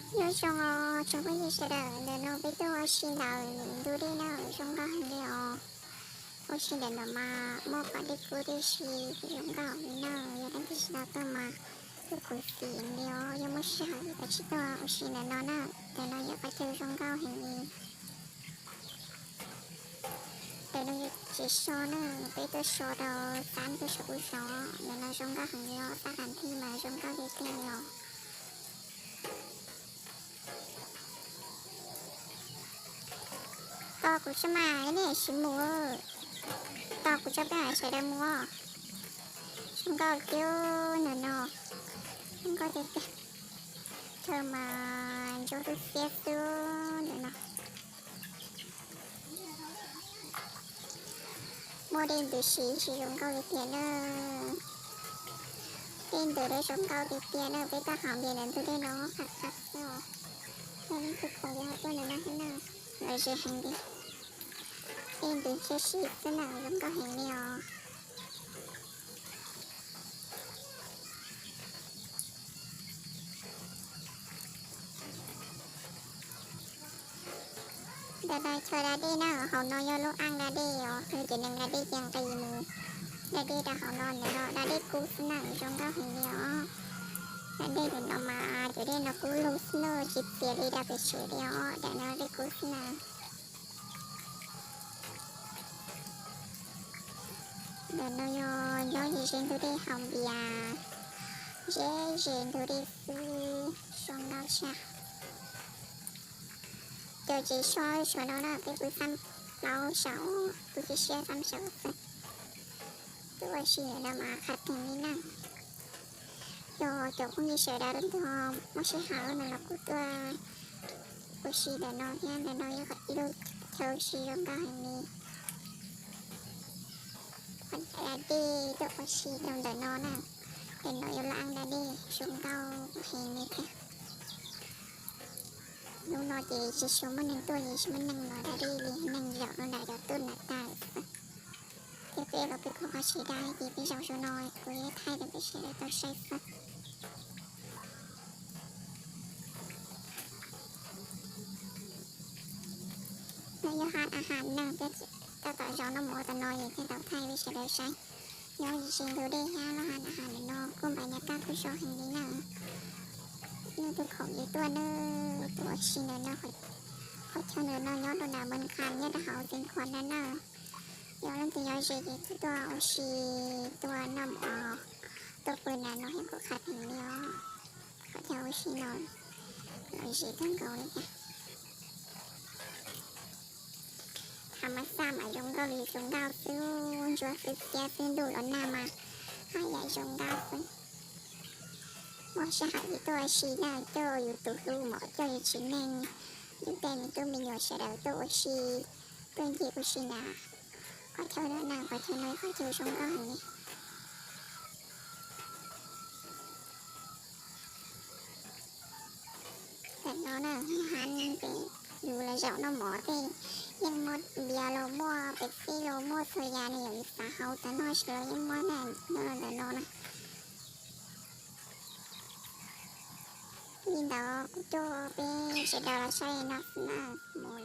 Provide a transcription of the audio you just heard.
Nyob zoo os tsoom phooj ywg sawv daws, ntawm no peb tuaj ua si ntawm ntug dej na, zoo nkauj heev li os. Ua si ntawm no mas muaj pom dej kub tib si, zoo nkauj heev li na. Yog leej twg tsis tau tuaj mas tuaj khuv xim li os, yog muaj sij hawm yuav tau tuaj ua si ntawm no na. Ntawm no yog qhov chaw zoo nkauj heev li. Ntawm no yog tsev so na, peb tuaj so rau xab tuaj so kuj zov. Ntawm no zoo nkauj heev li os, xab tas thiab mas zoo nkauj tiag tiag li os. Tos kuv tso mas nej tsis mus, tos kuv tso peb sawv daws mus. Zoo nkauj tiag ntawm no, zoo nkauj tiag tiag. Chaw mas ntsuab xiab xwb ntawm no. Muaj dej ntws si tsis zoo nkauj li tiag na. Dej ntws dej zoo nkauj tiag tiag na, peb tuaj haus npias ntawm ntug dej no qab qab xwb os. Yog leej twg khoom yuav tuaj ntawm no thiab na, lom zem heev li. Dej ntws tib si xwb na, zoo nkauj heev li os. Ntawm no chaw da dej na, hauv no yog lub aj da dej os, ces neeg da dej ces nqis mus da dej rau hauv no, ntawm no da dej kub xwb na, zoo nkauj heev li os. Da dej ntawm no mas cov dej no kub lug xwb na, tsis txias li da pem tsev li os, daim no dej kub xwb na. Ntawm no yog nyob ze ze ntug dej haus npias, ze ze ntug dej xwb, zoo nkauj tshaj. Cov tsev so saum no na peb pw xab plaub saum, pw siab siab xab saum xwb. Tuaj ua si ntawm no mas qhov teeb li na. Yog cov phooj ywg sawv daws leej twg muaj sij hawm no los kuj tuaj ua si ntawm no thiab, ntawm no yog ib lub chaw ua si zoo nkauj heev li. Qhov da dej tuaj ua si rau ntawm no na, ntawm no yog lub aj da dej zoo nkauj heev li thiab. Hnub no ces tsis tshua muaj neeg tuaj, tsis muaj neeg los da dej li, neeg zaum rau nram cov tuj nram tag lawm xwb. Thiab peb los peb kuj ho tsis da ces peb zaum saum no kuv yuav thaij rau peb sawv daws tau saib xwb. No yog ha a has na, tab tom zaum noj mov tom no es thiaj tau thaij peb sawv daws saib. Nyob ze ze ntug dej thiab lub ha a has ntawm no kuj npam nyaj kaj kuj zoo heev li na. Leej twg khoom ces tuaj na, tuaj ua si ntawm no. Qhov chaw ntawm no nyob rau nram Mes Qas nyob rau hauv Xeev Khuam na na. Yog leej twg nyob ze ces tuaj ua si, tuaj noj mov, tuaj pw ntawm no thiab kuj qhov teeb li os. Qhov chaw ua si no lom zem kawg nkaus li thiab. Thav mas xaj mas zoo nkauj li zoo nkauj xwb, ntsuab xwb xiab xwb, ntuj los nag mas haj yam zoo nkauj xwb. Muaj sij hawm ces tuaj ua si na, coj yus tus hlub mov, coj yus tsev neeg, yus tej me tub me nyuam sawv daws tuaj ua si, tuaj nce ua si na. Qhov chaw no na, qhov chaw no qhov chaw zoo nkauj heev li. Tam no na, ha pem yus los zaum noj mov tej yeej muaj npias los muaj Pepsi los muaj txhua yam li yus xav haus tau noj tsis los yeej muaj na, nyob rau ntawm no na. Li ntawd kuv coj peb sawv daws los saib no xwb na, mus